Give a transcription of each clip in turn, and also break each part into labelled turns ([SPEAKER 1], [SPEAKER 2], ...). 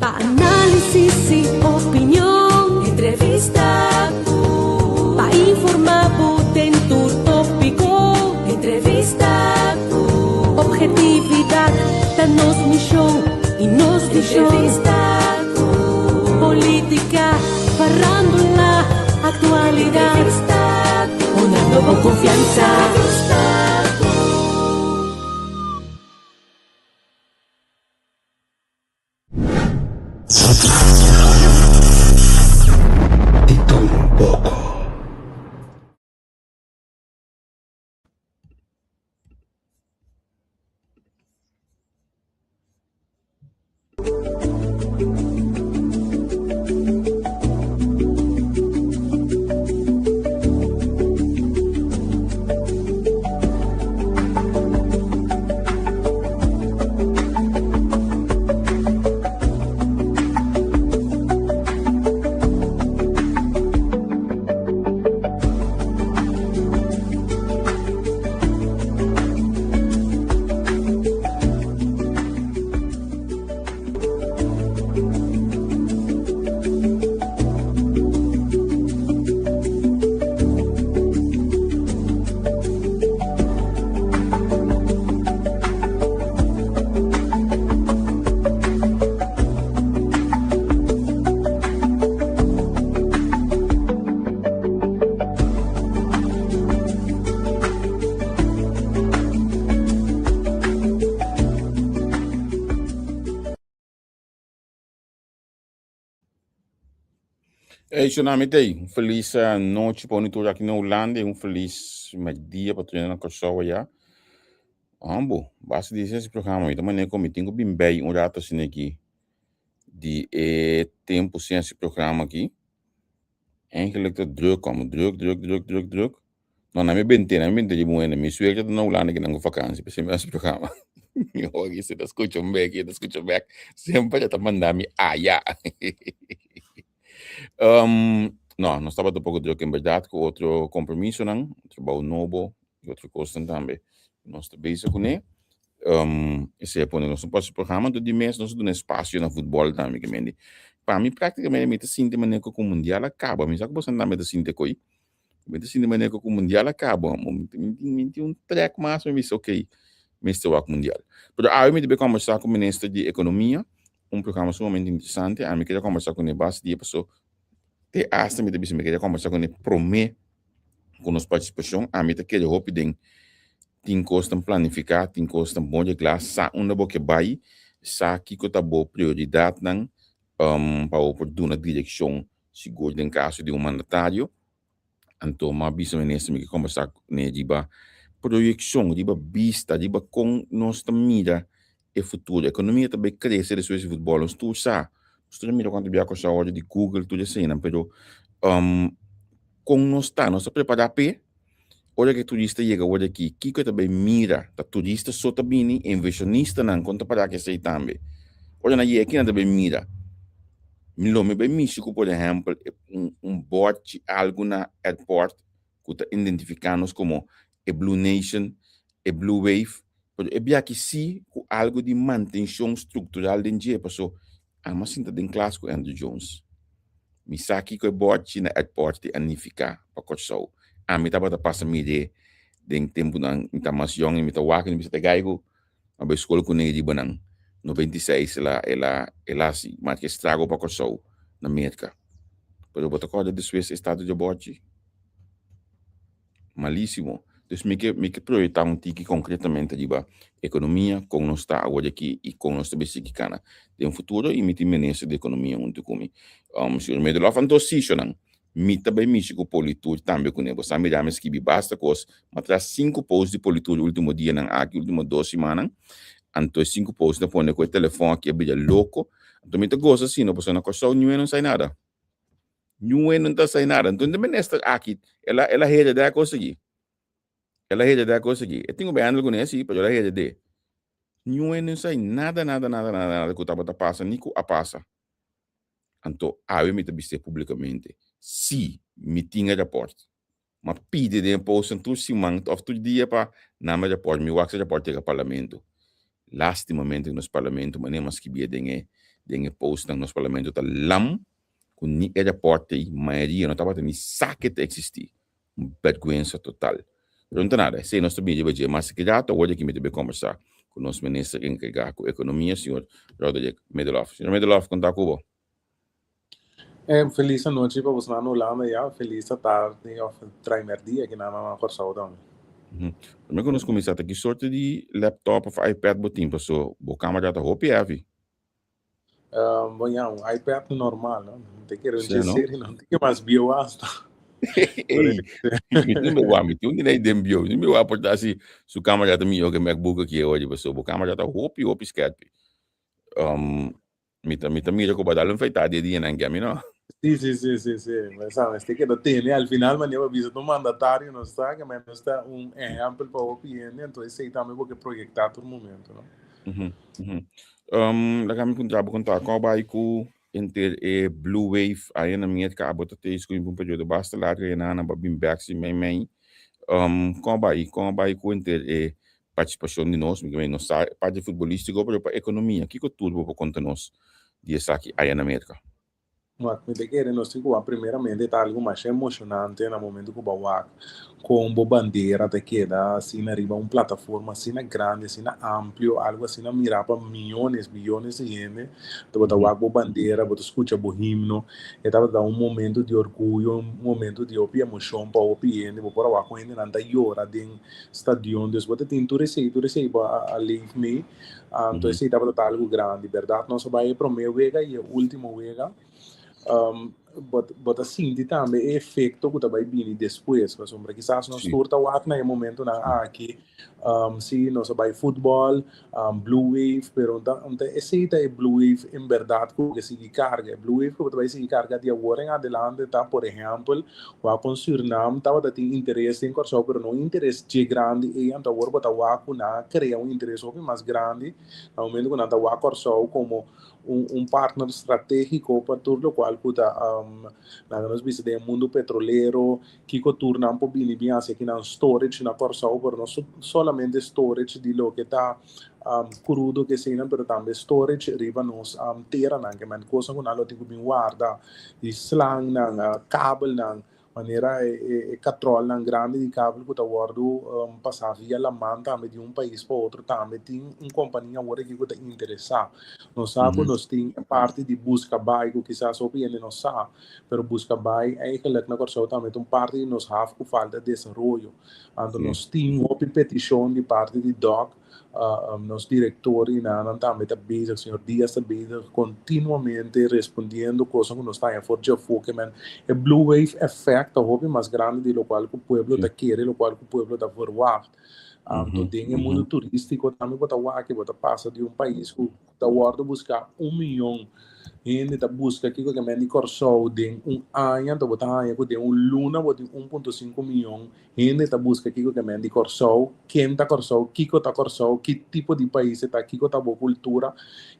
[SPEAKER 1] Pa análisis i opinion. Entrevista ku. Pa informá bo den tur tópiko. Entrevista ku. Obhetividat ta nos mishon i nos vishon. Entrevista ku. Polítika, farándula, aktualidat. Entrevista ku. Dunando bo konfiansa. Entrevista ku.
[SPEAKER 2] Di tur un poko.
[SPEAKER 3] Hey, Tsunami Day, un felis eh, nochi pa tur aki na Hulanda y un felis mediodía pa tur na Kòrsou allá. Ambo, basta di ese programa, mi ta manera ku mi tin ku bin bij un rato asina aki di e tempu sin hasi programa aki. Eigenlijk ta druk, amo, druk, druk, druk, druk, druk. No, na mi bente, na mi bente di muhé. Mi suegra ta na Hulanda ki nan ku vakansi, p'esei mi hasi programa. Mi hoor si ta skucha un bek, ta skucha bek. Semper e ta manda mi aya. Um, no, nos tabata un poko druk en bèrdat ku otro kompromisonan, trabou nobo i otro kosnan tambe. Nos ta bezig kuné. Um, esei a pone nos no por hasi programa, anto di mes nos a duna espasio na futbòl tambe ke mende. Pa mi praktikamente mi ta sinti manera ku mundial a kaba. Mi sa ku boso tambe ta sinti akoi. Mi ta sinti manera ku mundial a kaba. Mi tin un trek mas, mi bisa ok, mester wak mundial. Pero awe mi ta bai kombersá ku minister di ekonomia, un programa sumamente interesante. Ami kere kombersá kuné basta dia paso te asta mi ta bisa mi kere kombersá kuné promé ku nos partisipashon. Ami ta kere hopi den tin kosnan planifiká, tin kosnan bon reglá, sa unda bo ke bai, sa kiko ta bo prioridatnan pa bo por duna direkshon Sigur den kaso di un mandatario, anto m'a bisa minister mi ke kombersá kuné riba proyekshon, riba bista, riba kon nos ta mira e futuro. Ekonomia ta bai krese despues di futbòl, nos tur sa. Nos tur a mira kuantu bia Kòrsou ora di Google tur eseinan, pero kon nos ta? Nos ta prepará p'e? Ora ku e turista yega awor aki, kiko e ta bai mira? Ta turista so ta bini? Invershonistanan kon ta para ku esei tambe? Ora nan yega aki nan ta bai mira. Mi lo mi bai mishi ku por ehèmpel un bòrchi algu na airport ku ta identifiká nos komo e Blue Nation, e Blue Wave, pero e biaha si ku algu di mantenshon struktural den dje paso Amo a sinta den klas ku Andrew Jones. Mi sa kiko e bòrchi na airport di a nifiká pa Kòrsou. Ami tabata pasa mir'é den tempunan mi ta mas yòn i mi ta wak i mi bisa ta gai ku a bai skol kuné riba nan 96 el a el a el a hasi marka estrago pa Kòrsou na Merka. Pero bo ta kòrda despues e estado dje bòrchi? Malísimo. Dus mi ke mi ke proyectá un tiki konkretamente riba ekonomia, kon nos ta awor aki i kon nos ta bay sigui kana den futuro i mi tin minister di ekonomia huntu ku mi, señor Medelof. Anto si, shownan, mi ta bay mishi ku Politur tambe kuné. Bo sa mira mi skibi basta kos, mi a traha sinku post di Politur ultimo dianan aki, ultimo dos simannan. Anto e sinku post ta pone ku e telefòn aki a bira loko. Anto mi ta gosa asina pasobra na Kòrsou niun no sai nada. Niun no ta sai nada. Enton de minister aki, el a, el a hereda e kos aki. El a hereda e kos aki. E tin ku bai handel kuné si, pero el a hered'é. Niun no sai nada, nada, nada, nada, nada ku tabata pasa ni ku a pasa. Anto awe mi ta bis'é publikamente, si mi tin e rapòrt, m'a pidi den e postnan tur siman òf tur dia pa nan mi rapòrt, mi wak si rapòrt yega parlamento. Lastimamente ku nos parlamento manera m'a skibié den e. Den e postnan nos parlamento ta lam ku ni e rapòrt ei mayoria no tabata ni sa ke ta eksistí. Un bèrgwensa total. Pero no ta nada, esei nos ta bini riba dje. Mas ki rato awor aki mi ta bai kombersá ku nos minister enkargá ku ekonomia, señor Roderick Middelhof. Señor Middelhof, kon ta ku bo?
[SPEAKER 4] Felis anochi pa boso nan Hulanda ya, felis atardi of traimerdia ki nan na Kòrsou tambe.
[SPEAKER 3] Promé ku nos kuminsá, ta ki sorte di laptop of iPad bo tin? Paso bo kamera ta hopi heavy.
[SPEAKER 4] Bon ya, un iPad normal, no? No te kere un dje serie, no te mas bieu hasta.
[SPEAKER 3] Ey, mi tin bewa, mi tin un dinei den bieu. Mi tin bewa por ta si su kamera ta mihó ke MacBook aki oye, paso bo kamera ta hopi, hopi skerpi. Mi ta, mi ta mira ku bo a dal un feitá di e dianan ke, ami no.
[SPEAKER 4] Sí, sí, sí, sí, sí. Maar sabes, te keda tene. Al final, manera bo bisa, un mandatario no sa, ke men nos ta un ehempel pa hopi hende, anto esei tambe bo ke proyektá tur momento, no?
[SPEAKER 3] Mhm, mhm. Laga mi puntra bo konta, kon a bai ku enter e Blue Wave aya na Merka? Abo ta teis ku un periodo basta largo ayana, nan bo a bin bèk si mei mei. Kon a bai, kon a bai ku enter e partisipashon di nos, mi no sa e parti futbolístiko, pero pa ekonomia, kiko tur bo por konta nos di esaki aya na Merka?
[SPEAKER 4] Wak, mi ta kere nos tin ku wak primeramente ta algu masha emoshonante na momento ku bo wak kon bo bandera ta keda asina riba un plataforma asina grandi, asina amplio, algu asina mirá pa miyones, biyones di hende. Anto bo ta wak bo bandera, bo ta skucha bo himno, e tabata un momento di orguyo, un momento di hopi emoshon pa hopi hende. Bo por a wak kon hendenan ta yora den stadion. Dus bo ta tin tur esei, tur esei bo a leef mee. Anto esei tabata ta algu grandi. Bèrdat nos a bai e promé wega i e último wega. Bo bo ta sinti tambe e efekto ku ta bai bini despues. Pasobra kisas nos tur ta wak na e momentunan aki, si nos a bai futbòl, Blue Wave, pero un ta esei ta e Blue Wave en bèrdat ku bo ke sigui karga. E Blue Wave ku bo ta bai sigui karga di awor en adelante ta, por ehèmpel, Wak kon Sürnam tabata tin interes den Kòrsou, pero no un interes dje grandi ei, anto awor bo ta wak ku nan a krea un interes hopi mas grandi na momento ku nan ta wak Kòrsou komo un un partner stratégiko pa tur lokual ku ta laga nos bisa den e mundu petrolero, kiko tur nan por bini bin hasi aki nan storage na Kòrsou, pero no solamente storage di loke ta krudo keseinan, pero tambe storage riba nos teranan, ke men kosnan ku nan lo tin ku bin warda. Di slangnan, kabelnan, manera e katrolnan grandi di kabel ku ta wòrdu pasá via laman tambe di un pais pa otro tambe tin un kompania awor aki ku ta interesá. Nos sa ku nos tin e parti di buska bai ku kisas hopi hende no sa, pero buska bai eigenlijk na Kòrsou tambe ta un parti di nos haf ku falta desaroyo. Anto nos tin hopi petishon di parti di dòk. Nos director y nan tambe ta bezig, señor Diaz ta bezig continuamente respondiendo cosnan cu nos ta haña for dje afó ke men e blue wave effect ta hopi mas grandi di locual cu pueblo ta kere, locual cu pueblo ta verwacht. Anto den e mundo turistico tambe bo ta wak bo ta pasa di un pais cu ta wordo busca un miyon hende ta busca kico ke men di Corsou den un aña, anto bo ta haña cu den un luna bo tin 1.5 miyon Hende ta buska kiko ke men di Kòrsou, ken ta Kòrsou, kiko ta Kòrsou, ki tipo di pais e ta, kiko ta bo kultura,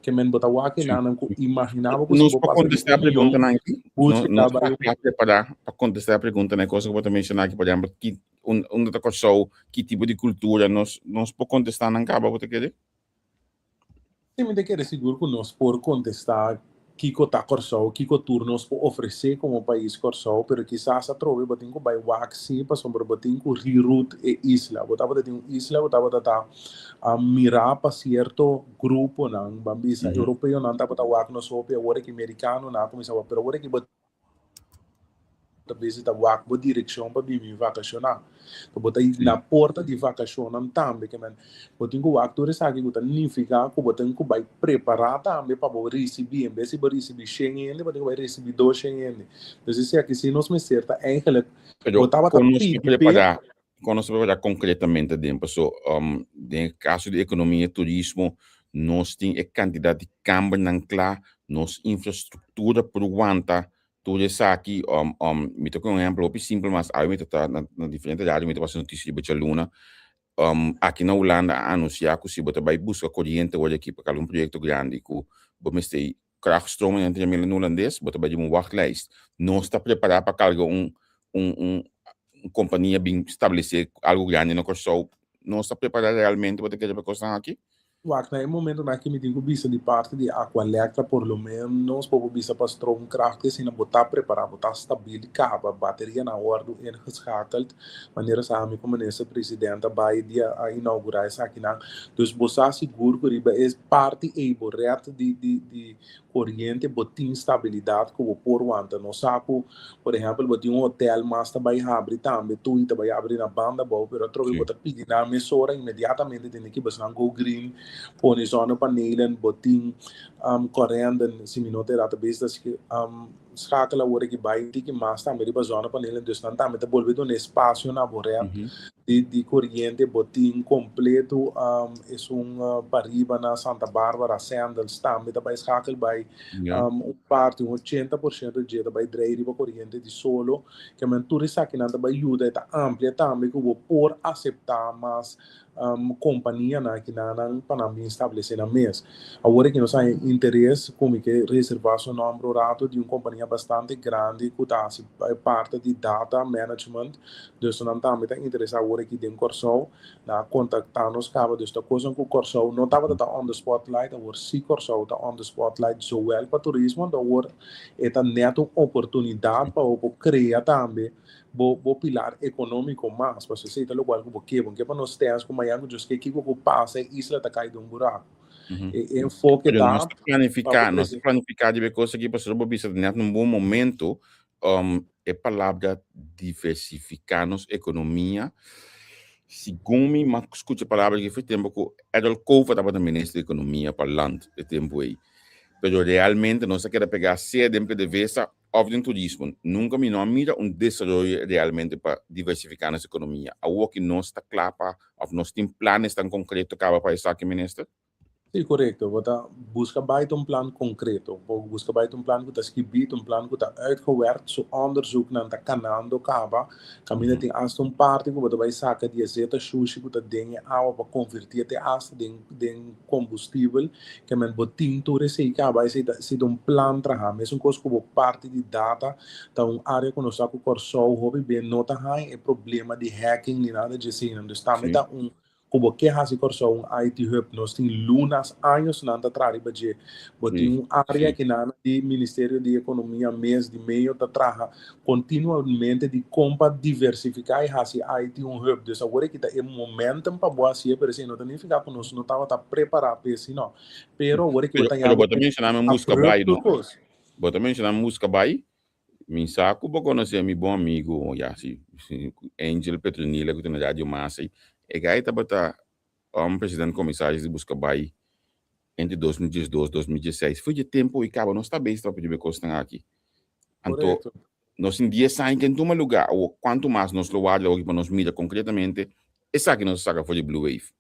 [SPEAKER 4] ke men bo ta wak e nannan ku imaginá bo ku si
[SPEAKER 3] Nos
[SPEAKER 4] bo
[SPEAKER 3] por
[SPEAKER 4] pasa di
[SPEAKER 3] kontestá
[SPEAKER 4] un mion
[SPEAKER 3] preguntanan aki? No,
[SPEAKER 4] buskeda
[SPEAKER 3] nos
[SPEAKER 4] bai
[SPEAKER 3] ta
[SPEAKER 4] un.
[SPEAKER 3] kla prepará pa kontestá e preguntanan, e kosnan ku bo ta menshoná aki, por ehèmpel, ki unda ta Kòrsou, ki tipo di kultura, nos nos por kontestá nan kaba, bo ta kere?
[SPEAKER 4] Sí, mi ta kere sigur ku nos por kontestá kiko ta Kòrsou, kiko tur nos por ofresé komo pais Kòrsou, pero kisas atrobe bo tin ku bai wak sí, pasobra bo tin ku reroute e isla. Bo tabata tin un isla ku tabata ta mirá pa sierto gruponan, ban bisa europeonan tabata wak nos hopi, awor aki merikanonan a kuminsá wak, pero awor aki bo ta bezi ta wak bo direkshon pa bini vakashoná. To bo ta na porta di vakashonnan tambe ke men bo tin ku wak tur esaki ku ta nifiká ku bo tin ku bai prepará tambe pa bo risibí. En bes di bo risibí shen hende bo tin ku bai risibí doshen hende. Entonces esaki si nos mester ta eigenlijk
[SPEAKER 3] Pero
[SPEAKER 4] bo tabata
[SPEAKER 3] kon nos ta
[SPEAKER 4] pidi p'e.
[SPEAKER 3] prepará, kon nos ta prepará konkretamente den paso den e kaso di ekonomia turismo nos tin e kantidat di kambernan kla, nos infrastruktura por wanta Tur esaki, mi ta pone un ehempel hopi simpel mas awe mi ta ta na diferente radio mi ta pasa notisia riba djaluna, aki na Hulanda a anuncia cu si bo ta bay busca coriente awor di aki pa algun proyecto grandi cu bo mester krachtstromen nan ta yama na Hulandes, bo ta bay riba un wachtlijst. Nos ta prepara pa carga un un un compania bin stablece algo grandi na Corsou. Nos ta prepara realmente bo ta kere pa e cosnan aki?
[SPEAKER 4] Wak, na e momentonan aki mi tin ku bisa di parti di Aqualectra por lo menos bo por bisa pa stroomkracht ku asina bo ta prepará, bo ta stabil kaba, baterianan a wòrdu ingeschakeld, manera sa ami ku Minister President a bai dia a inaugurá esakinan. Dus bo sa sigur ku riba e parti ei bo ret di di di koriente bo tin stabilidat ku bo por wanta. Nos sa ku por ehèmpel bo tin un hotèl mas ta bai habri tambe, tui ta bai habri na banda abou, pero atrobe bo ta pidi nan mesora inmediatamente tene ki bosnan go green, pone zonnepanelen, bo tin korenden, si mi no ta erá ta bes ta schakel awor aki bai tiki mas tambe riba zonnepanelen, dus nan tambe ta bolbe duna espacio na bo red di koriente, bo tin kompleto esun pariba na Santa Barbara, Sandals tambe ta bai schakel bai un parti, un 80% dje ta bai drei riba koriente di solo. Ke men tur esakinan ta bai yuda, e ta amplia tambe ku bo por aseptá mas kompanianan akinanan pa nan bin establesé nan mes. Awor aki nos haña interes ku mi ke reservá su nòmber un rato di un kompania bastante grandi ku ta hasi parti di data management, dus nan tambe ta interesá awor aki den Kòrsou. Nan a kontaktá nos kaba, dus ta kosnan ku Kòrsou no tabata ta on the spotlight, awor si Kòrsou ta on the spotlight zowel pa turismo, anto awor e ta nèt un oportunidat pa bo por krea tambe bo bo pilar ekonómiko mas, pasobra esei ta lokual ku bo ke, bo no ke pa nos tens ku mañan ku djos ke kiko ku pasa e isla ta kai den un buraku. E enfoke
[SPEAKER 3] Pero
[SPEAKER 4] ta
[SPEAKER 3] nos ta
[SPEAKER 4] pa
[SPEAKER 3] planifiká,
[SPEAKER 4] bo
[SPEAKER 3] nos ta
[SPEAKER 4] krese.
[SPEAKER 3] planifiká riba e kos aki pasobra bo bisa nèt na un bon momento E palabra diversifiká nos ekonomia, segun mi m'a skucha e palabra aki for tempu ku Errol Cova tabata minister di ekonomia pa land e tempu ei. Pero realmente nos a keda pegá sea den PDVSA òf den turismo. Nunka mi no a mira un desaroyo realmente pa diversifiká nos ekonomia. Awor ki nos ta kla pa òf nos tin planes tan konkreto kaba pa esaki, minister?
[SPEAKER 4] Sí, korekto. Bo ta buska bai ta un plan konkreto. Bo buska bai ta un plan ku ta skibí, ta un plan ku ta uitgewerkt, su onderzoeknan ta kanando kaba. Kaminda tin asta un parti ku bo ta bai saka di e zeta shushi ku ta den e awa pa konvertí te asta den den kombustibel. Ke men bo tin tur esei kaba. Esei ta esei ta un plan traha. Mesun kos ku bo parti di data ta un área ku nos sa ku Kòrsou hopi bien no ta haña e problema di hacking ni nada dje eseinan. Dus tambe ta un Ku bo ke hasi Kòrsou un IT hub, nos tin lunas, años nan ta traha riba dje. Bo tin un área ki nan di Ministerio di Ekonomia mes, di Medio ta traha kontinuamente di kon pa diversifiká i hasi IT un hub. Dus awor aki ta e momentum pa bo hasié, pero esei no ta nifiká ku nos no tabata prepará p'e si no. Pero awor aki bo
[SPEAKER 3] Pero,
[SPEAKER 4] ta
[SPEAKER 3] pero
[SPEAKER 4] haña
[SPEAKER 3] bo ta menshoná mi buska
[SPEAKER 4] abrupt
[SPEAKER 3] bai,
[SPEAKER 4] tur
[SPEAKER 3] no?
[SPEAKER 4] kos.
[SPEAKER 3] Bo ta menshoná mi buska bai? Mi sa ku bo konosé mi bon amigu, ya si, Angel Petronila ku ta na Radio Masi. E gai tabata un president komisaris di Buska Bai entre 2012, 2016. Foi dje tempu i kaba nos ta bezig ta papia di e kosnan aki. Anto nos tin dies aña ken tuma lugá. Awor kuantu mas nos lo warda awor pa nos mira konkretamente esaki nos a saka for di Blue Wave.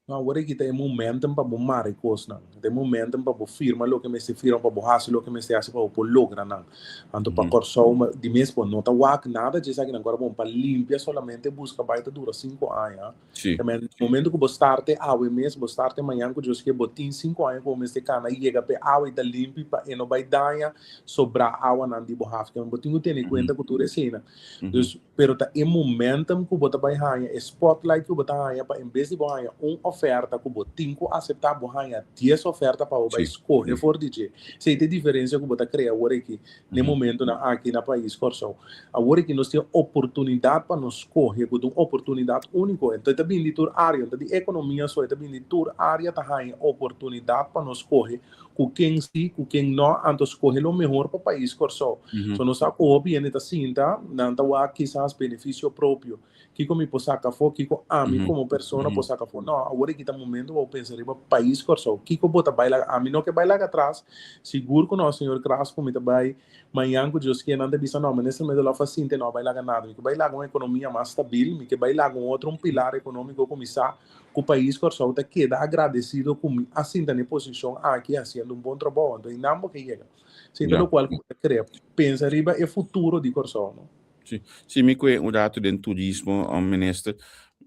[SPEAKER 4] No, awor aki ta e momentum pa bo mara e kosnan. Ta e momentum pa bo firma loke mester firma, pa bo hasi loke mester hasi pa bo por logra nan. Anto pa Kòrsou di mes bo no ta wak nada dje esakinan ku ora bon pa limpia solamente buska bai ta dura sinku aña. Ta men momento ku bo starte awe mes, bo starte mañan ku Dios ke bo tin sinku aña ku bo mester kana yega pa e awa i ta limpi pa e no bai daña sobrá awanan di bo haf. Bo tin ku tene kuenta ku tur eseinan. Dus Pero ta e momentum ku bo ta bai haña, e spotlight ku bo ta haña pa en bes di bo haña un oferta ku bo tin ku aseptá, bo haña dies oferta pa bo bai skohe for di dje. Esei ta e diferensia ku bo ta krea awor aki na e momentunan aki na pais Kòrsou. Awor aki nos tin oportunidat pa nos skohe, ku ta un oportunidat úniko. Enton e ta bini di tur área, no ta di ekonomia so, e ta bini di tur área ta haña oportunidat pa nos skohe Ku ken si, ku ken no, anto skohe lo mehor pa pais Kòrsou. So nos sa ku hopi hende ta sinta, nan ta wak kisas benefisio propio. Kiko mi por saka afó, kiko ami komo persona por saka afó. No, awor aki ta momento pa bo pensa riba pais Kòrsou. Kiko bo ta bai laga? Ami no ke bai laga atras. Sigur ku no, señor Kras, ku mi ta bai mañan ku Dios ke, nan ta bisa no, minister Medolòf a sinta e no a bai laga nada. Mi ke bai laga un ekonomia mas stabil, mi ke bai laga un otro un pilar ekonómiko ku mi sa Ku pais Kòrsou ta keda agradesido ku mi a sinta na e posishon aki hasiendo un bon trabou. Anto einan bo ke yega. Esei ta lokual ku bo ta krea. Pensa riba e futuro di Kòrsou, no?
[SPEAKER 3] Si, si mi kue un ratu den turismo, minister,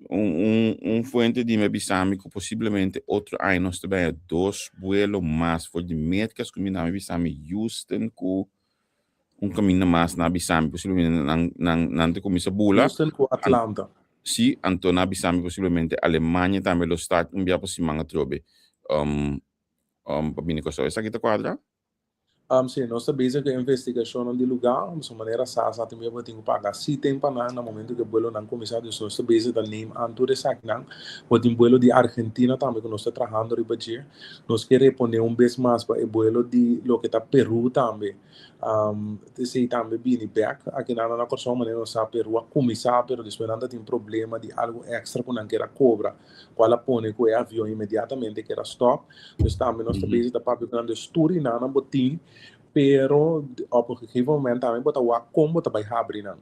[SPEAKER 3] un un fuente di mi a bisa mi ku posiblemente otro aña nos ta bini dos buelo mas for di Merka, ku mi nan a bisa mi Houston ku un kaminda mas nan a bisa mi posiblemente nan nan nan ta kuminsá bula.
[SPEAKER 4] Houston ku Atlanta.
[SPEAKER 3] Sí, anto nan a bisa mi posiblemente Alemania tambe lo start un bia pa siman atrobe. pa bini Kòrsou. Esaki ta kuadra?
[SPEAKER 4] Sí, nos ta bezig ku e investigashonnan di lugá. Su manera sa sa tin bia bo tin ku paga siten pa nan na momento ku e buelonan kuminsá. Dus nos ta bezig ta neem aan tur esakinan. Bo tin buelo di Argentina tambe ku nos ta trahando riba dje. Nos ke reponé un bes mas pa e buelo di loke ta Peru tambe. Esei tambe bini bek akinan na Kòrsou. Manera nos sa Peru a kuminsá pero despues nan ta tin problema di algu èkstra ku nan kier a kobra. Cual a pone cu e avion inmediatamente keda stop. Dus tambe nos ta bezig ta papia cu nan. Dus tur y nan bo tin, pero op een gegeven moment tambe bo ta wak con bo ta bay habri nan.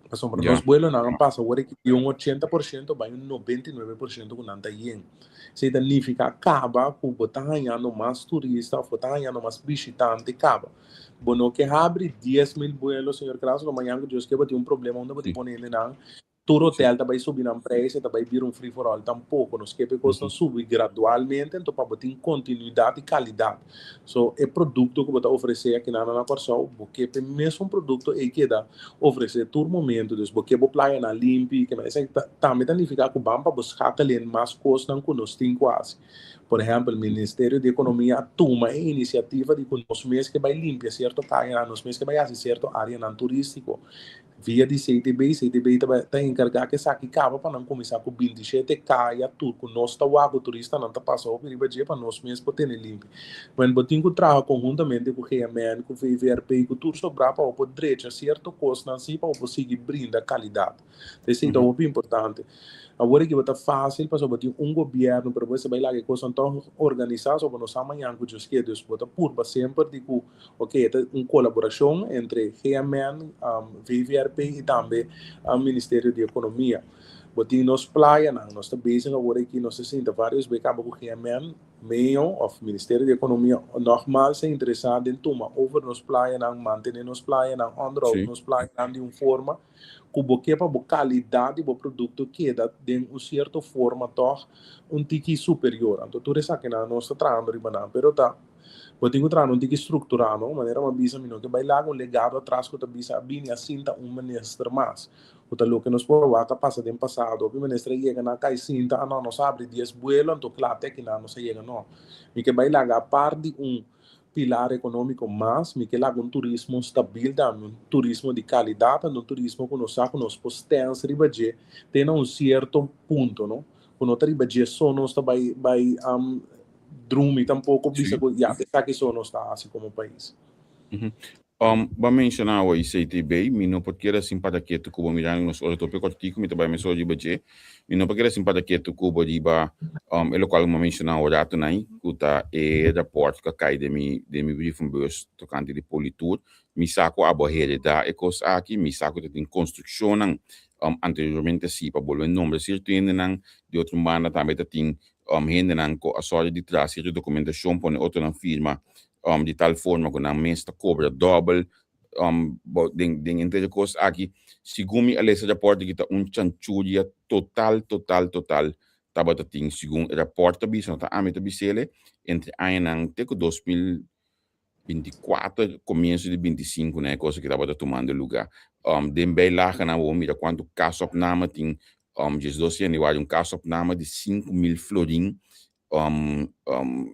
[SPEAKER 4] Pasobra nos buelonan a pasa awor aki di un 80% bay un 99% cu nan ta yen. Esey ta nifica caba cu bo ta hañando mas turista of bo ta hañando mas bishitante caba. Bo no ke habri 10,000 buelo, señor Krause, lo mañan cu Dios ke bo tin un problema unda bo tin pone hendenan. Tur hotel ta bai subi nan prijs, e ta bai bira un free for all. Tampoco. Nos ke pa e cosnan subi gradualmente, anto pa bo tin continuidad y calidad. So, e producto cu bo ta ofrece akinan na Corsou, bo ke pa e mesun producto ey keda ofrece tur momento. Dus bo ke bo playanan limpi, ke esaki ta tambe ta nifica cu ban pa bo schakelen mas cosnan cu nos tin cu haci. Por ehempel, Ministerio di Economia a tuma e iniciativa di cu nos mes ke bai limpia cierto cayanan, nos mes ke bai haci cierto areanan turistico. Via di CTB, CTB ta bai ta enkargá ku esaki kaba pa nan kuminsá ku 27 kaya tur ku nos ta wak ku turistanan ta pasa hopi riba dje pa nos mes por tene limpi. Bueno, bo tin ku traha konhuntamente ku GMN, ku VVRP, ku tur sobrá pa bo por drecha sierto kosnan si pa bo por sigui brinda kalidat. Ta esei ta hopi importante. Awor aki bo ta fásil pasobra bo tin un gobièrnu pero bo mester bai laga e kosnan tòg organisá so bo no sa mañan ku Dios ke. Dus bo ta purba semper di ku Ok, e ta un kolaborashon entre GMN, VVRP i tambe Ministerio di Ekonomia. Bo tin nos playanan, nos ta bezig awor aki, nos ta sinta varios be kaba ku GMN, meo òf Ministerio di Ekonomia nògmals ta interesá den tuma over nos playanan, mantené nos playanan, ònderhoudt nos playanan di un forma ku bo ke pa bo kalidat di bo produkto keda den un sierto forma tòg un tiki superior. Anto tur esakinan nos ta trahando riba nan, pero ta. Bo tin ku traha un tiki strukturá, no? Manera mi a bisa, mi no ke bai laga un legado atras ku ta bisa a bini a sinta un minister mas. Ku ta loke nos por wak a pasa den pasado. Hopi minister a yega nan a kai sinta, a no, nos a abri dies buelo, anto kla te akinan nos a yega. No. Mi ke bai laga apart di un pilar ekonómiko mas, mi ke laga un turismo stabil tambe, un turismo di kalidat, anto un turismo ku nos sa ku nos por stèns riba dje te na un sierto punto, no? Ku no ta riba dje so nos ta bai bai drumi tampoco bisa cu ya esaki so nos ta haci como pais.
[SPEAKER 3] Bo a menciona awe ICTB, mi no por keda sin para ketu cu bo mirando nos ora tope cortico, mi ta bay mesora riba dje. Mi no por keda sin para ketu cu bo riba e locual cu mi a menciona awe rato nai, cu ta e rapport cu a cay den mi den mi brievenbus tocante di Politur. Mi sa cu abo a hereda e cos aki, mi sa cu ta tin construccionnan anteriormente si pa bolbe nombra cierto hendenan, di otro banda tambe ta tin hendenan ku a sòru di traha sierto dokumentashon pone otronan firma di tal forma ku nan mes ta kobra dòbel den den henter e kos aki. Segun mi a lesa e rapòrt aki ta un chanchuria total total total tabata tin segun e rapòrt ta bisa no ta ami ta bis'el entre añanan te ku 2024 komienso di 25 nan e kos aki tabata tumando luga. Den bijlagenan bo mira kuantu kasopname tin 12 januari un kasopname di 5000 florin.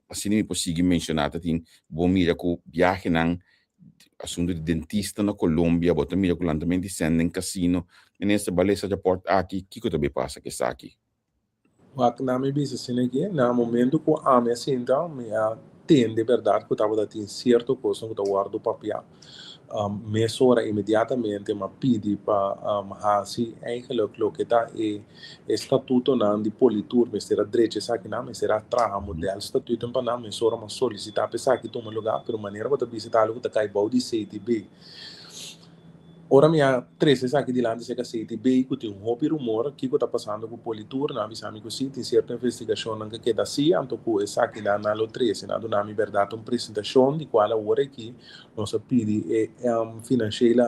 [SPEAKER 3] Asina mi por sigui menshoná ta tin bo mira ku biahenan asuntu di dentista na Colombia bo ta mira ku lantamento di sèn den kasino. Minister bo a lesa rapòrt aki kiko ta bay pasa ku esaki?
[SPEAKER 4] Wak na mi bisa asina aki, na momento ku ami a sinta, mi a tende bèrdat ku tabata tin sierto kosnan ku ta wòrdu papiá. Mesora inmediatamente mi a pidi pa hasi eigenlijk loke ta e statutonan di Politur, mester a drecha esakinan, mester a traha modelstatuten pa nan, mesora mi a solisitá pa esaki tuma lugá, pero manera bo ta bisa ta algu ku ta kai bou di CTB. Ora mi a trece esaki dilanti cerca CTB cu tin hopi rumor kico ta pasando cu Politur, nan a bisa mi cu si tin cierto investigacionnan cu keda haci, anto cu esakinan nan lo trece. Nan a duna mi berdad un presentacion di cual awor aki nos a pidi e financiële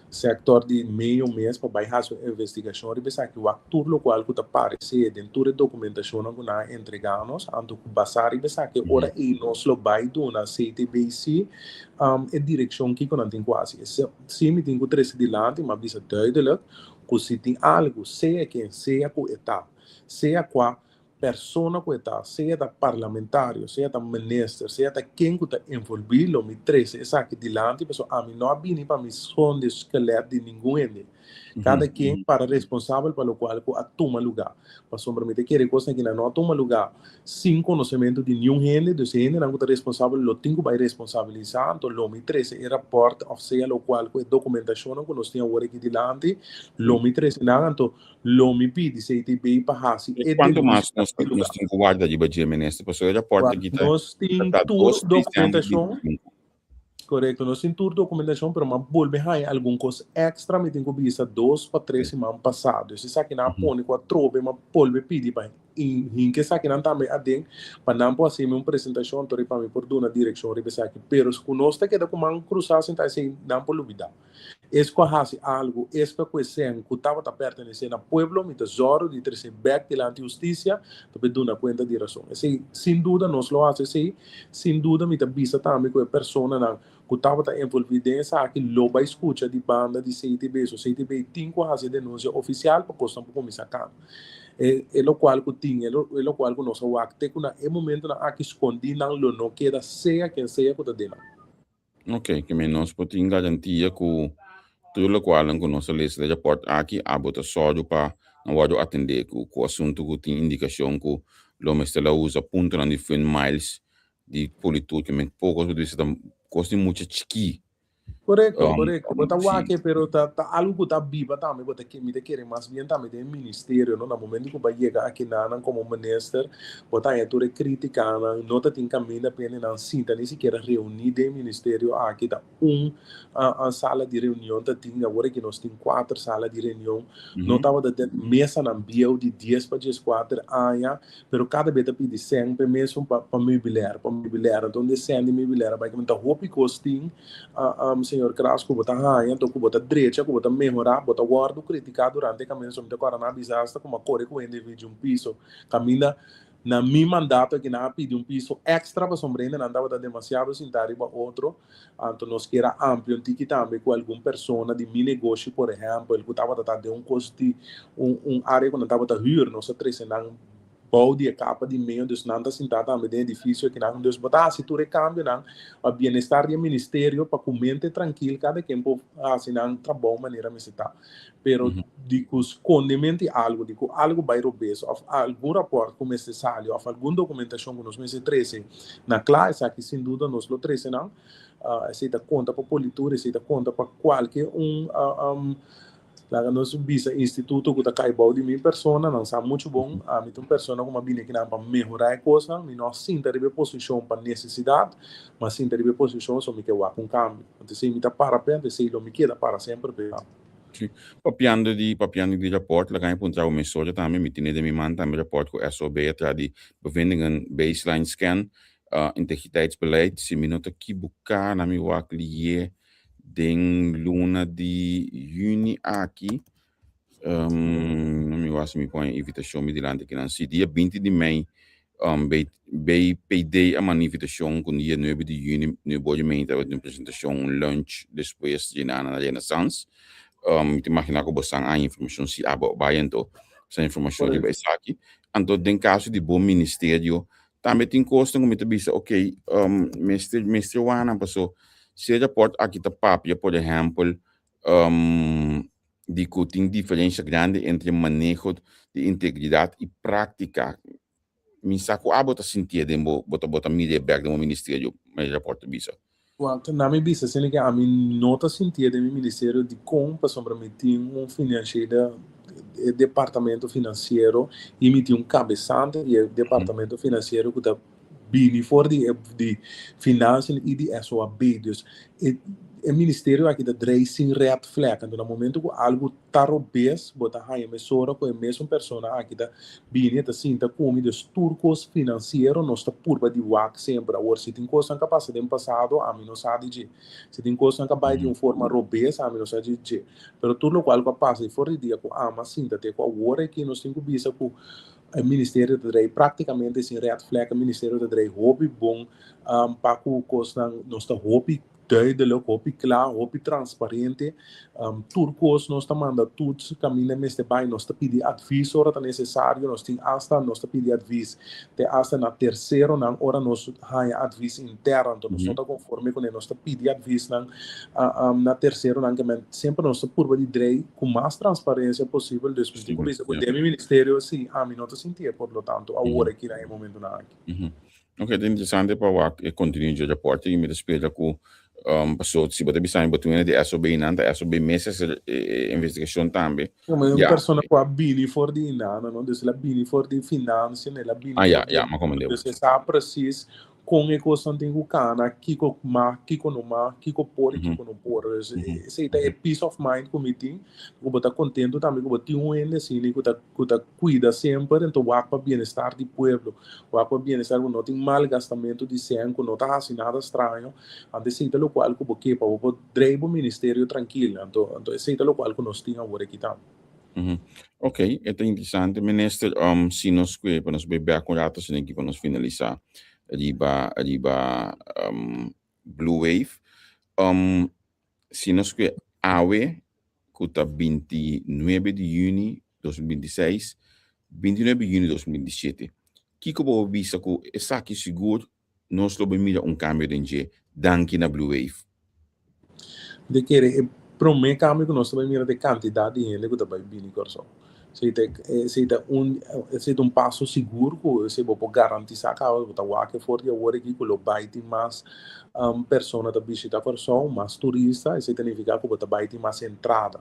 [SPEAKER 4] sector di medio mes pa bay haci un investigacion riba esaki, wak tur locual cu ta parece den tur e documentacionnan cu nan a entrega nos, anto cu basa riba esaki ora ey nos lo bay duna CTBC E direkshon kiko nan tin ku hasi. Si mi tin ku trese dilanti, mi a bisa duidelijk ku si tin algu, sea ken sea ku e ta, sea kua Persona ku e ta, sea ta parlamentario, sea ta minister, sea ta ken ku ta envolví, lo mi trese esaki dilanti pasobra ami no a bini pa mi skonde skelet di ningun hende. Kada ken para responsabel pa lokual ku a tuma lugá. Pasobra mi ta kere kosnan kinan no a tuma lugá sin konosementu di niun hende, dus e hendenan ku ta responsabel lo tin ku bai responsabilisá, anto lo mi trese e rapòrt òf sea lokual ku e dokumentashonnan ku nos tin awor aki dilanti, lo mi trese nan, anto Lo mi pidi CTB pa hasi
[SPEAKER 3] e Cuanto mas nos nos tin cu warda riba dje, minister? Pasobra e raport aki ta
[SPEAKER 4] Nos tin
[SPEAKER 3] ta
[SPEAKER 4] tur
[SPEAKER 3] 2 december di
[SPEAKER 4] documentacion.
[SPEAKER 3] 25.
[SPEAKER 4] Correcto, nos tin tur documentacion, pero m'a bolbe haña algun cos extra, mi tin cu bisa dos pa tres siman pasa. Dus esakinan a pone cu atrobe m'a bolbe pidi pa hinca esakinan tambe aden, pa nan por haci mi un presentacion, anto riba mi por duna direccion riba esaki. Pero cu nos ta keda cu man cruza sinta esey nan por lubida. Es ku a hasi algu, es ku a kue sen ku tabata pertenesé na pueblo, mi ta zòru di tresé bèk dilanti hustisia pa por duna kuenta di rason. Esei, sin duda nos lo hasi esei. Sin duda mi ta bisa tambe ku e personanan ku tabata envolví den esaki lo bai skucha di banda di CTB. So CTB tin ku hasi e denunsia ofisial pa kosnan por kuminsá kaba. E e lokual ku tin, e e lokual ku nos a wak te ku na e momentunan aki skondí nan lo no keda sea ken sea ku ta den nan.
[SPEAKER 3] Ok, ke men nos por tin garantia ku tur lokualnan ku nos a lesa den rapòrt aki abo ta sòru pa nan wòrdu atendé ku ku asuntu ku tin indikashon ku lo mester la usa puntonan di Fun Miles di politur ke men poko bisa ta kos di mucha chikí.
[SPEAKER 4] Korekto, korekto. Bo ta wak e, pero ta ta algu ku ta biba tambe, bo ta ke mi ta kere mas bien tambe den e ministerio, no? Na momento ku bo a yega akinanan komo minister, Bo ta haña tur e krítikanan, no ta tin kaminda pa hendenan sinta ni sikiera reuní den e ministerio aki. Ta un sala di reunion ta tin, awor aki nos tin kuater sala di reunion. No tabata den mesanan bieu di dies pa dieskuater aña, pero kada be ta pidi sèn pa e mesun pa pa meubiler, pa meubiler. Anto e sèn di meubiler a bai ta hopi kos tin, señor Kras, ku bo ta haña, anto ku bo ta drecha, ku bo ta mehorá, bo ta wòrdu kritiká durante e kaminda. So mi ta kòrda nan a bisa asta ku mi a kore ku hende di un piso. Kaminda na mi mandato aki nan a pidi un piso extra pasobra hendenan tabata demasiado sinta riba otro, anto nos kier a amplia un tiki tambe ku algun persona di mi negoshi por ehempel ku tabata ta den un kos di un un area ku nan tabata huur, nos a trese nan bou di e kapa di meo, dus nan ta sinta tambe den edifisio akinan, dus bo ta hasi tur e kambionan pa bienestar di e ministerio pa ku mente trankil kada ken por hasi nan trabou manera mester ta. Pero di ku skondement di algu, di ku algu bai robes òf algun rapòrt ku mester sali òf algun dokumentashon ku nos mester trese na kla, esaki sin duda nos lo trese nan. Esei ta konta pa Politur, esei ta konta pa kualke un, laga nos bisa, instituto ku ta kai bou di mi persona. Nan sa muchu bon, ami ta un persona ku mi a bini akinan pa mehorá e kosnan. Mi no a sinta riba e posishon pa nesesidat, mi a sinta riba e posishon so mi ke wak un kambio. Anto esei mi ta para p'e, anto esei lo mi keda para semper p'e.
[SPEAKER 3] Sí. Papiando di, papiando di rapport, laga mi puntra bo mesora tambe, mi tene den mi man tambe rapport ku SOB a traha di bevindingen baseline scan, integriteitsbeleid. Si mi no ta kibuká, na mi wak lié den luna di yüni aki, na mi wak si mi pon e invitashon mi dilanti akinan. Si, dia 20 di mei BPD a manda invitashon ku dia nuebe di yüni Nuevo Gemeente tabata tin un presentashon, un lunch despues di na na Renaissance. Mi ta imaginá ku bo san a informashon si abo a bai anto sa informashon riba esaki. Anto den kaso di bo ministerio tambe tin kosnan ku mi ta bisa ok mester mester wak paso si e rapòrt aki ta papia por ehèmpel di ku tin diferensha grandi entre maneho di integridat i práktika. Mi sa ku abo ta sintié den bo, bo ta bo ta mir'é bèk den bo ministerio, e rapòrt ta bisa.
[SPEAKER 4] Wak, na mi bisa asina ke ami no ta sintié den mi ministerio dikon, pasobra mi tin un financiële e departamento finansiero i mi tin un kabesante di e departamento finansiero ku ta bini for di e di financiën i di SOAB. Dus e e ministerio aki ta drei sin red flag. Anto na momento ku algu ta robes bo ta haña mesora ku e mesun persona aki ta bini e ta sinta ku mi. Dus tur kos finansiero nos ta purba di wak semper. Awor si tin kosnan ku a pasa den pasado ami no sa di dje. Si tin kosnan ku a bai di un forma robes ami no sa di dje. Pero tur lokual ku a pasa i for di dia ku ami a sinta te ku awor aki nos tin ku bisa ku E ministerio ta drei práktikamente sin red flag. E ministerio ta drei hopi bon pa ku kosnan. Nos ta hopi duidelijk, hopi kla, hopi transparente. Tur kos nos ta manda toets kaminda mester bai, nos ta pidi advis ora ta nesesario, nos tin asta nos ta pidi advis te asta na terseronan ora nos haña advis interno, anto nos no ta konforme kuné, nos ta pidi advisnan na terseronan, ke men semper nos ta purba di drei ku mas transparensia posibel, dus mi tin ku bisa ku den mi ministerio si ami no ta sintié por lo tanto awor aki na e momentonan aki.
[SPEAKER 3] Ok, ta interesante pa wak e kontenido dje raporte i mi ta spera ku paso si bo ta bisa mi bo tin wena di SOB nan ta SOB mes hasi e investigashon tambe.
[SPEAKER 4] Como un persona ku a bini for di inana no, dus el a bini for di financia, el a bini
[SPEAKER 3] for di. Ah ya, mi a komprende.
[SPEAKER 4] Dus e sa precies kon e kosnan tin ku kana, kiko mag, kiko no mag, kiko por i kiko no por. Dus esei ta e peace of mind ku mi tin, ku bo ta kontentu tambe ku bo tin un hende asina ku ta ku ta kuida semper, enton wak pa bienestar di pueblo, wak pa bienestar ku no tin malgastamentu di sèn, ku no ta hasi nada straño. Anto esei ta lokual ku bo ke pa bo por drei bo ministerio trankil. Anto anto esei ta lokual ku nos tin awor aki tambe.
[SPEAKER 3] Ok, e ta interesante minister. Si nos kue pa nos bai bek un rato asina aki pa nos finalisa riba riba Blue Wave. Si nos kue awe ku ta 29 di yüni 2026, 29 di yüni 2027, kiko bo por bisa ku esaki sigur nos lo bai mira un kambio den dje danki na Blue Wave?
[SPEAKER 4] Di kere e promé kambio ku nos ta bai mira ta e kantidat di hende ku ta bai bini Kòrsou. Esei ta esei ta un esei ta un paso sigur ku esei bo por garantisá kaba bo ta wak for di awor aki ku lo bai tin mas persona ta bishita Kòrsou, mas turista, esei ta nifiká ku bo ta bai tin mas entrada.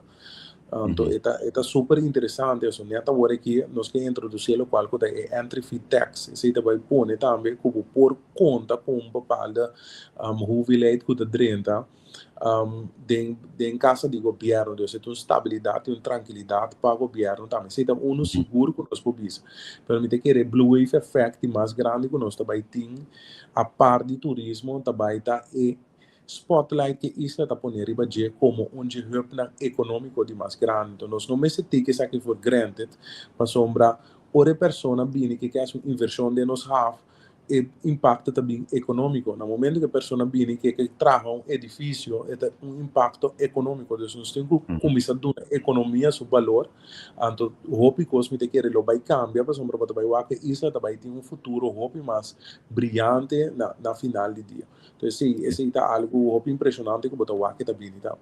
[SPEAKER 4] Anto e ta e ta super interesante eso. Nèt awor aki nos ke introdusí e lokual ku ta e entry fee tax. Esei ta bai pone tambe ku bo por konta ku un bepaalde hoeveelheid ku ta drenta den den kasa di gobièrnu. Dus e ta un stabilidat i un trankilidat pa gobièrnu tambe. Esei ta unu sigur ku nos por bisa. Pero mi ta kere e blue wave effect di mas grandi ku nos ta bai tin apart di turismo ta bai ta e Spotlight ke isla ta pone riba dje komo un dje hubnan ekonómiko di mas grandi. Enton nos no mester take esaki for granted, pasobra ora e persona bini ke ke hasi un invershon den nos haf, e impakto ta bin ekonómiko. Na momento ku e persona bini ke ke traha un edifisio, e ta un impakto ekonómiko. Dus nos tin ku kuminsá duna ekonomia su balor. Anto hopi kos mi ta kere lo bai kambia pasobra bo ta bai wak e isla ta bai tin un futuro hopi mas briyante na final di dia. Entonces sí, esei ta algu hopi impresionante ku bo ta wak e ta bini ta.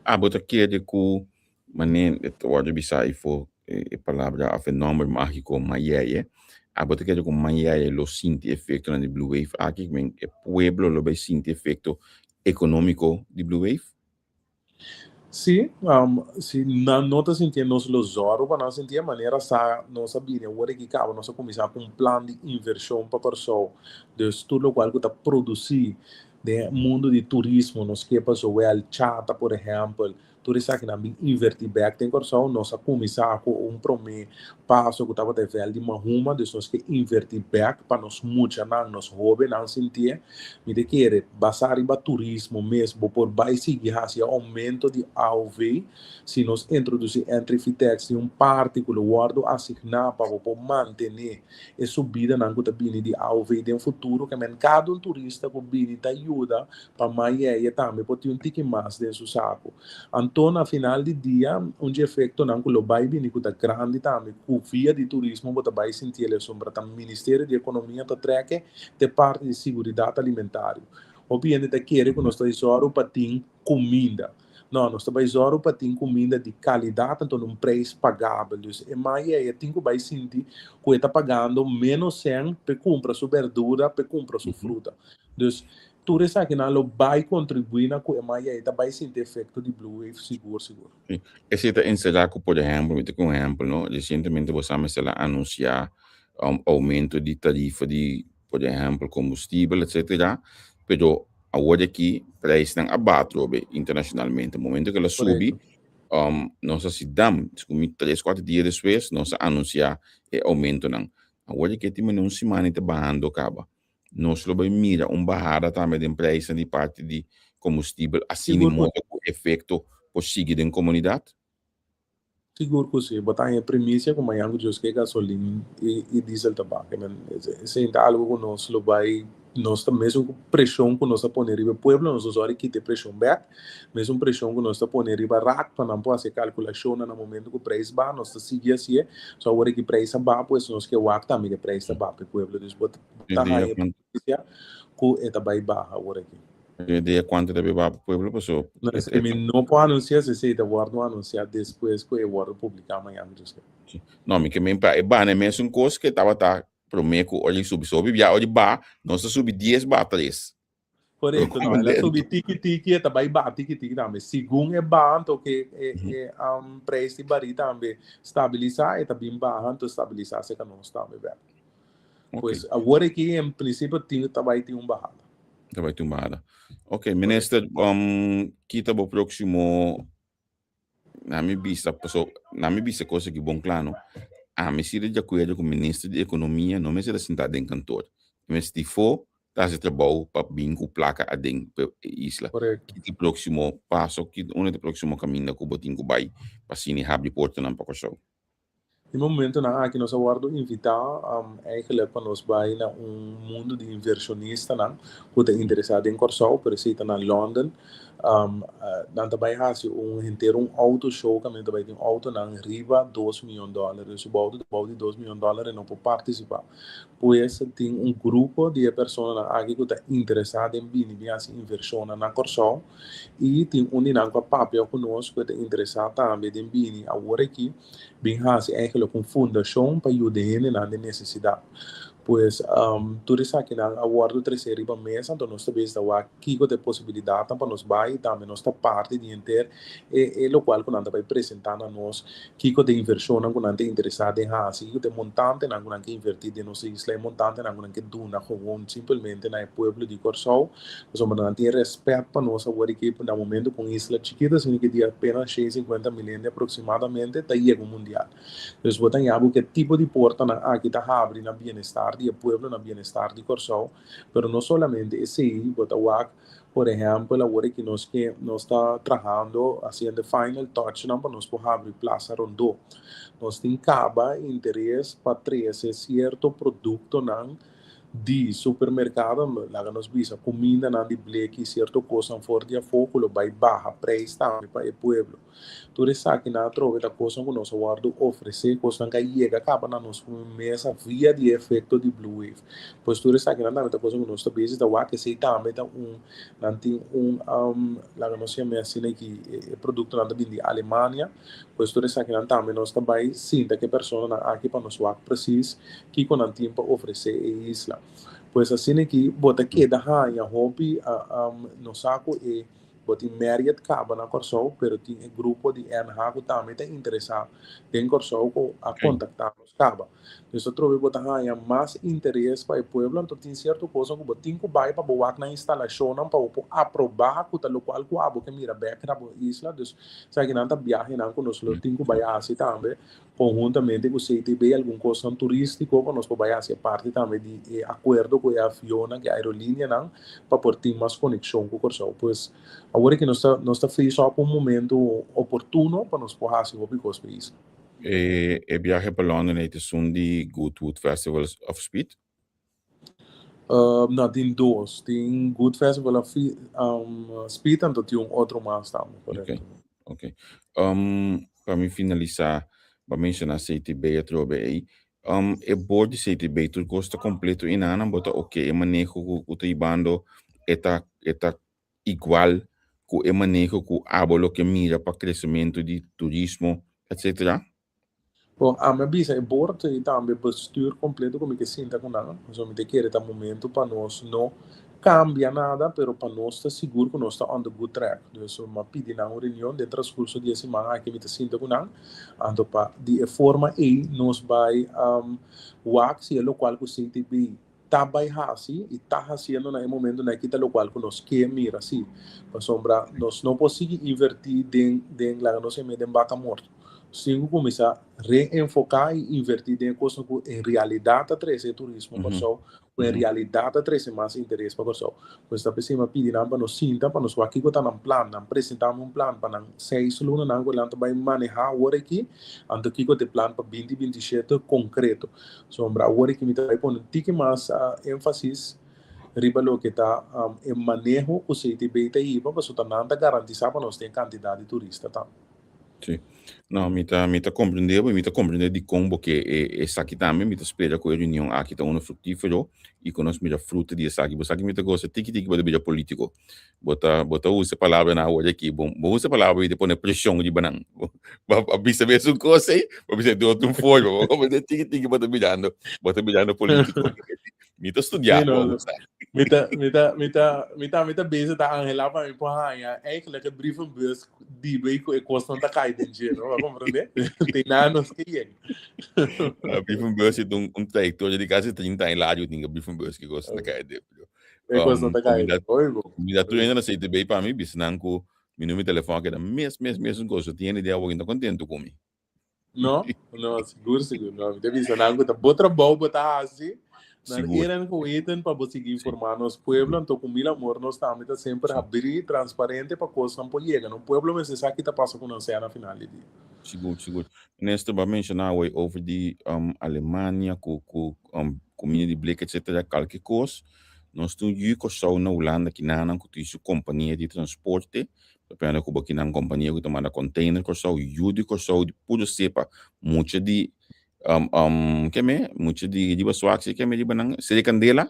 [SPEAKER 3] Ah, bo ta kere ku manera e ta wòrdu bisá afó e palabra òf e nòmber mágiko Mayeye, ah bo ta kere ku Mayeye lo sinti efektonan di Blue Wave aki? Men e pueblo lo bai sinti efekto ekonómiko di Blue Wave?
[SPEAKER 4] Sí, si nan no ta sintié nos lo zòru pa nan sintié, manera sa nos a bini awor aki kaba nos a kuminsá ku un plan di invershon pa Kòrsou. Dus tur lokual ku ta produsí den e mundu di turismo nos ke pa zowel chata por ehèmpel, tur esakinan bin invertí bèk den Kòrsou. Nos a kuminsá ku un promé paso ku tabata e vèlt di Mahuma, dus nos ke invertí bèk pa nos muchanan, nos hóbennan sintié. Mi ta kere, basá riba turismo mes, bo por bai sigui hasi e oumento di AOV si nos introdusí entry fee tax di un parti ku lo wòrdu asigná pa bo por mantené e subidanan ku ta bini di AOV den futuro. Ke men kada un turista ku bini ta yuda pa Mayeye tambe por tin un tiki mas den su saku. Anto na final di dia un dje efektonan ku lo bai bini ku ta grandi tambe ku via di turismo bo ta bai sinti el esombra ta Ministerio di Ekonomia ta treke te parti di siguridat alimentario. Hopi hende ta kere ku nos ta zòru pa tin kuminda. No, nos ta bai zòru pa tin kuminda di kalidat anto na un preis pagabel. Dus e Mayeye tin ku bai sinti ku e ta pagando ménos sèn p'e kumpra su bèrdura, p'e kumpra su fruta. Dus Tur esakinan lo bai kontribuí na ku e maya ei ta bai sinti efekto di Blue Wave sigur sigur.
[SPEAKER 3] Sí. Esei ta enserá ku, por ehèmpel, mi ta ku un ehèmpel, no? Resientemente bo sa mester a anunsiá un oumento di tarifa di, por ehèmpel, kombustibel, etsetera, pero awor aki preisnan a baha atrobe internashonalmente. Momento ku el a subi, nos a si dam, segun mi tres, kuater dia despues nos a anunsiá e oumentonan. Awor aki tin manera un siman i ta bahando kaba. Nos lo bai mira un bahada tambe den prijsnan di parti di kombustibel asina
[SPEAKER 4] Sigur ku
[SPEAKER 3] modo ku efekto por sigui den komunidat?
[SPEAKER 4] Sigur ku si. Bo ta haña primisia ku mañan ku Dios ke gasolin i diesel ta baha. Esei ta algu ku nos lo bai. Nos ta mesun preshon ku nos a pone riba e pueblo, nos ta sòri kita e preshon bèk. Mesun preshon ku nos ta pone riba rak pa nan por hasi e kalkulashonnan na momento ku preis baha, nos ta sigui hasié. So awor aki preis a baha, pues nos ke wak tambe ku e preis ta baha pa e pueblo. Dus bo ta haña e notisia ku e ta bai baha awor aki.
[SPEAKER 3] Tin idea kuantu ta bai baha pa pueblo? Paso
[SPEAKER 4] No, esei mi no por anunsiá, si esei ta wòrdu anunsiá despues ku e wòrdu publiká mañana.
[SPEAKER 3] No, mi ke men pa e baha na e mesun kos ku e tabata Promé ku ora di subi sobi bia ora di baha nos ta subi dies baha tres.
[SPEAKER 4] Korekto, no, el a subi tiki tiki e ta bai baha tiki tiki tambe. Segun e baha anto ke e e preis di barí tambe stabilisá e ta bin baha anto stabilisá serka nos tambe bèk. Pues awor aki en prinsipio tin ta bai tin un bahada.
[SPEAKER 3] Ta bai tin un bahada. Ok, minister, kita bo próksimo Na mi bista, paso na mi bista cosa ki bon kla no, ami si ta di akuerdo ku minister di ekonomia no mester ta sinta den kantor. E mester di fo ta hasi trabou pa bin ku plaka aden pa e isla.
[SPEAKER 4] Korekto.
[SPEAKER 3] Ki ta e próksimo paso, ki unda ta e próksimo kaminda ku bo tin ku bai pa asina habri portanan pa Kòrsou?
[SPEAKER 4] E momentonan aki nos a wòrdu invitá eigenlijk pa nos bai na un mundu di invershonistanan ku ta interesá den Kòrsou, pero esei ta na London. Nan ta bai hasi un henter un auto show kaminda ta bai tin outonan riba dos miyon dòler. Dus si bo outo ta bou di dos miyon dòler e no por partisipá. Pues tin un grupo di e personanan aki ku ta interesá den bini bin hasi invershonnan na Kòrsou i tin un di nan ku a papia ku nos ku e ta interesá tambe den bini awor aki. Bin hasi eigenlijk un fundashon pa yuda hendenan den nesesidat. Pues tur esakinan a wòrdu tresé riba mesa, anto nos ta bes ta wak kiko ta e posibilidatnan pa nos bai i tambe nos ta parti di henter e e lokual ku nan ta bai presentá na nos, kiko ta e invershonnan ku nan ta interesá den hasi, kiko ta e montantenan ku nan ke invertí den nos isla, e montantenan ku nan ke duna gewoon simpelmente na e pueblo di Kòrsou. Pasobra nan tin rèspèt pa nos awor i ke na momento ku un isla chikitu asina ke di apenas shen i sinkuenta mil hende aproksimadamente ta yega un mundial. Dus bo ta ña bo ke tipo di portanan aki ta habri na bienestar di e pueblo, na bienestar di Kòrsou. Pero no solamente esei, bo ta wak por ehèmpel awor aki nos ke nos ta trahando hasiendo e final touchnan pa nos por habri Plaza Rondó. Nos tin kaba interes pa trese sierto produktonan di supermerkado, laga nos bisa kumindanan di bleki, sierto kosnan for di afó ku lo bai baha preis tambe pa e pueblo. Tur esakinan atrobe ta kosnan ku nos a wòrdu ofresé, kosnan ku a yega kaba na nos mesa via di e efekto di Blue Wave. Pues tur esakinan tambe ta kosnan ku nos ta bezi ta wak, esei tambe ta un, nan tin un, laga nos yam'é asina aki, e produktonan ta bini di Alemania. Pues tur esakinan tambe nos ta bai sinta ku e personanan aki pa nos wak presis kiko nan tin pa ofresé e isla. Pues asina ki bo ta keda haña hopi nos sa ku e bo tin Marriott kaba na Kòrsou pero tin e grupo di NH ku tambe ta interesá den Kòrsou ku a kontaktá nos kaba. Dus atrobe bo ta haña mas interes pa e pueblo, anto tin sierto kosnan ku bo tin ku bai pa bo wak nan instalashonnan pa bo por aprobá ku ta lokual ku abo ke mira bèk na bo isla. Dus esakinan ta biahenan ku nos lo tin ku bai hasi tambe konhuntamente ku CTB, algun kosnan turístiko pa nos por bai hasi aparte tambe di e akuerdo ku e avionnan, ku e aerolíneanan pa por tin mas konekshon ku Kòrsou. Pues awor aki nos ta nos ta face op un momento oportuno pa nos por hasi hopi kos pa e isla.
[SPEAKER 3] E biahe pa London ei ta esun di Goodwood Festival of Speed?
[SPEAKER 4] No, tin dos. Tin Good Festival of Speed anto tin un otro mas tambe, korekto.
[SPEAKER 3] Ok, ok. Pa mi finalisá, bo a menshoná CTB atrobe ei. E board di CTB tur kos ta kompleto einan? Bo ta ok e maneho ku ta hibando e ta e ta igual ku e maneho ku abo lo ke mira pa kresementu di turismo, etcetera?
[SPEAKER 4] Bon, ami a bisa e board i tambe bestuur kompleto ku mi ke sinta ku nan, pasobra mi ta kere ta momento pa nos no kambia nada, pero pa nos ta sigur ku nos ta on the good track. Dus mi a pidi nan un reunion den transkurso di e siman aki mi ta sinta ku nan, anto pa di e forma ei nos bai wak si e lokual ku CTB ta bai hasi i ta hasiendo na e momentonan aki ta lokual ku nos ke mira si. Pasobra nos no por sigui invertí den den laga nos yam'é den baka morto. Nos tin ku kuminsá reenfoká i invertí den e kosnan ku en realidat ta trese e turismo Kòrsou, ku en realidat ta trese mas interes pa Kòrsou. Pues ta p'esei mi a pidi nan pa nos sinta pa nos wak kiko ta nan plan. Nan presentá mi un plan pa nan seis lunanan ku nan ta bai manehá awor aki, anto kiko ta e plan pa binti 27 konkreto. Sombra awor ki mi ta bai pone un tiki mas énfasis riba loke ta e maneho ku CTB ta hiba pasobra ta nan ta garantisá pa nos tin e kantidat di turista tambe.
[SPEAKER 3] Sí. No, mi ta, mi ta comprende bo y mi ta comprende dicon bo ke e esaki tambe. Mi ta spera cu e reunion aki ta uno fructifero y cu nos mira fruta di esaki. Bo sa ki mi ta goza tiki tiki bo ta bira politico. Bo ta, bo ta usa palabranan awor aki. Bo, bo usa palabra y ta pone presion riba nan. Bo a bisa mes un cos ey, bo a bisa di otro forma. Bo comprende tiki tiki bo ta birando, bo ta birando politico. Mi ta studia
[SPEAKER 4] Sí, no, no. Mi ta, mi ta, mi ta, mi ta, mi ta bezig ta anhelá pa mi por haña eigenlijk e brievenbus di bei ku e kosnan ta kai den dje, no? Bo a komprendé? Te na nos ke yega.
[SPEAKER 3] A brievenbus ta un, un trayektoria di kasi 30 aña largu tin e brievenbus ke kosnan ta kai den.
[SPEAKER 4] E kosnan ta kai. Oy bo.
[SPEAKER 3] Mi ta tur hende na CTB pa mi bisa nan ku mi numero di telefòn a keda mes, mes, mes un kos. So tin hende di awor ku ta kontentu ku mi.
[SPEAKER 4] No, no, sigur, sigur. No, mi ta bisa nan ku ta bo trabou bo ta hasi. Nan
[SPEAKER 3] Sigur.
[SPEAKER 4] eran ku eten pa bo sigui informá nos pueblo. Anto ku mil amor nos tambe ta semper habrí, transparente pa kosnan por yega. No pueblo mester sa ki ta pasa ku nan sea na final di dia.
[SPEAKER 3] Sigur, sigur. Minister, bo a menshoná awor over di um, Alemania ku ku um, kumina di blik etcetera, kalke kos. Nos tin un yu Kòrsou na Hulanda kinanan ku tin su kompania di transporte. Depende ku bo kinan kompania ku ta manda container Kòrsou, yu di Kòrsou di puru sepa, mucha di um, um, ke me? Mucha di riba Swaksi, ke me riba nan? Seri Kandela?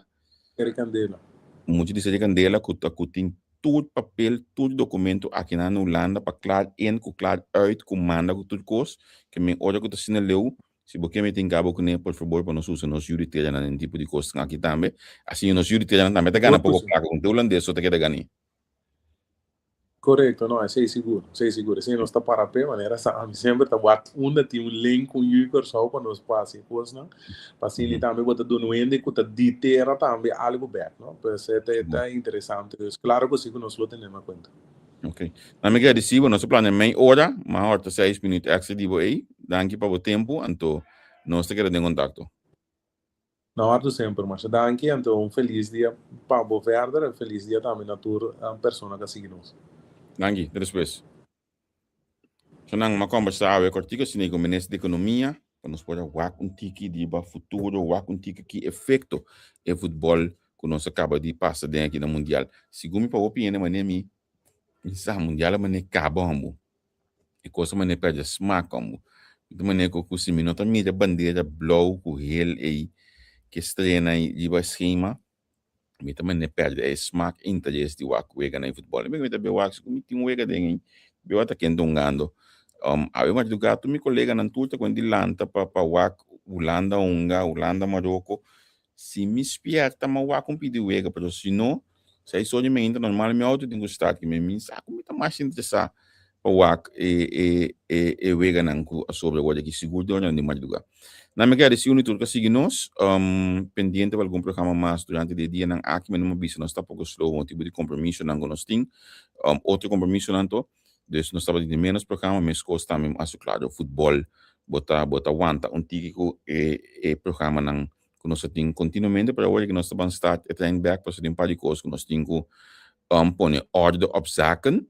[SPEAKER 4] Seri Kandela.
[SPEAKER 3] Mucha di Seri Kandela ku ta ku tin tur papel, tur dokumento akinan na Hulanda pa klaar in ku klaar uit ku manda ku tur kos, ke men ora ku ta asina leu, si bo ke me tin kabo kuné, por fabor pa nos usa nos yu di teranan den tipo di kosnan aki tambe. Asina nos yu di teranan tambe ta gana poko plaka, ku te hulandes so ta keda gani.
[SPEAKER 4] Korekto, no, esei sigur, esei sigur. Esei nos ta para p'e manera sa ami semper ta wak unda tin un link ku un yu Kòrsou pa nos por hasi e kosnan. Pa asina tambe bo ta duna un hende ku ta di tera tambe algu bèk, no. Pues e ta e ta interesante. Dus klaro ku si ku nos lo tene na kuenta.
[SPEAKER 3] Ok. Na mi gradisí bo. Nos a plania mei ora, ma awor ta seis minüt èkstra di bo ei. Danki pa bo tempu, anto nos ta keda den kontakto.
[SPEAKER 4] Na ordu semper. Masha danki anto un felis dia pa bo verder en felis dia tambe na tur persona ka sigui nos.
[SPEAKER 3] Danki, te despues. So nan m'a kombersá awe kortiku asina ku Minister di Ekonomia pa nos por a wak un tiki riba futuro, wak un tiki ki efekto e futbòl ku nos a kaba di pasa den aki na mundial. Segun mi pa hopi hende manera mi sa mundial a manera kaba hombo. E kos a manera pèrdè smak hombo. Mi ta manera ku si mi no ta mira bandera blou ku hel ei ke strena ei riba e skema, mi ta manera pèrdè e smak e interes di wak wega na e futbòl. Mi ta bai wak si ku mi tin wega den ei, mi bai wak ta ken ta hungando. Awe madrugá tur mi koleganan tur ta kuen di lanta pa pa wak Hulanda hunga, Hulanda Maroko. Si mi spierta mi a wak un pidi wega, pero si no, Seis ora di mainta normal mi auto tin ku start ki mi mi sa ku mi ta mas interesá pa wak e e e e weganan ku a sobra awor aki sigur den oranan di madrugá. Nan mi gradisí unu tur ku a sigui nos pendiente pa algun programa mas durante di e dianan aki mi no bisa nos ta poko slow motibu di kompromisonan ku nos tin otro kompromisonan to dus nos tabata tin menos programa meskos tambe a su klaro futbòl bo ta bo ta wanta un tiki ku e e programanan ku nos ta tin kontinuamente, pero awor ku nos ta ban start e trein bek pasobra tin un par di kos ku nos tin ku pone orde op zaken.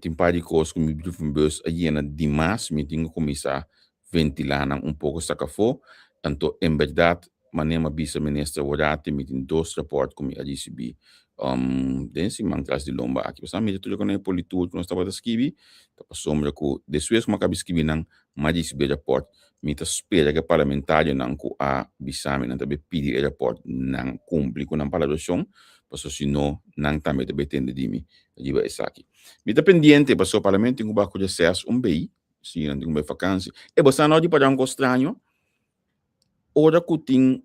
[SPEAKER 3] Tin par di kos ku mi brievenbus a yena dimas, mi tin ku kuminsá ventilá nan un poko saka afó. Anto en bèrdat manera mi a bisa minister Worati mi tin dos rapòrt ku mi a risibí den siman tras di lomba aki. Pasobra mi ta tur ku e politur ku nos tabata skibi ta pasobra ku despues ku mi a kaba skibi nan mi a risibí e rapòrt. Mi ta spera ku e parlamentarionan ku a bisa mi nan ta bay pidi e rapòrt nan kumpli ku nan palabrashon, pasobra si no nan tambe ta bay tende di mi riba esaki. Mi ta pendiente pasobra parlamento tin ku bai ku reses un bay, si nan tin ku bai fakansi. E bo sa no di para un kos straño? Ora ku tin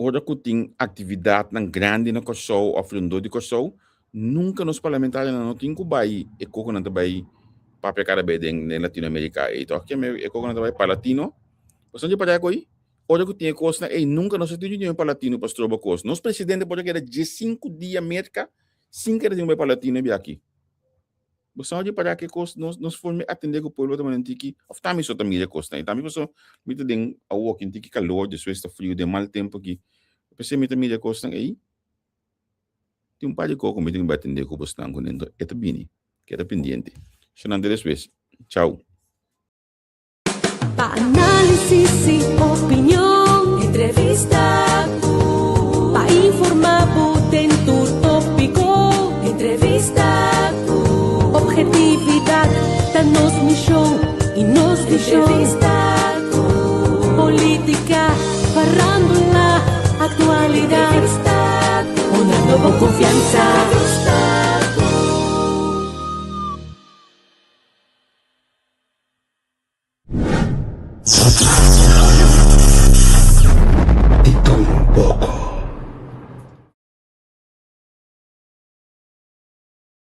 [SPEAKER 3] Ora ku tin aktividatnan grandi na Kòrsou òf rondó di Kòrsou, nunka nos parlamentarionan no tin ku bai e koko nan ta bai papia kada bes den den Latinoamerika ei tòg. Keme e koko nan ta bai Parlatino. Pasobra dje paria ku ei, ora ku tin e kosnan ei nunka nos a tin un Parlatino pa stroba kos. Nos presidente por a keda diesinku dia Merka sin keda tin ku bai Parlatino e biaha aki. Bo sa oye para ke kos nos nos forma di atende ku pueblo ta manda un tiki of ta mi so ta mira e kosnan ei tambe pasobra mi ta den awo aki un tiki kalor despues ta friu den mal tempu aki p'esei mi ta mira e kosnan ei tin un par di kos ku mi tin ku bai atende ku bosnan ku nento e ta bini keda pendiente shonante despues chao.
[SPEAKER 1] Pa análisis y opinion, entrevista cu pa informa. den tur tópiko. Entrevista ku ophetividat ta nos mishon i nos vishon. Entrevista ku polítika, farándula, aktualidat. Entrevista ku honrando bo konfiansa. Entrevista ku.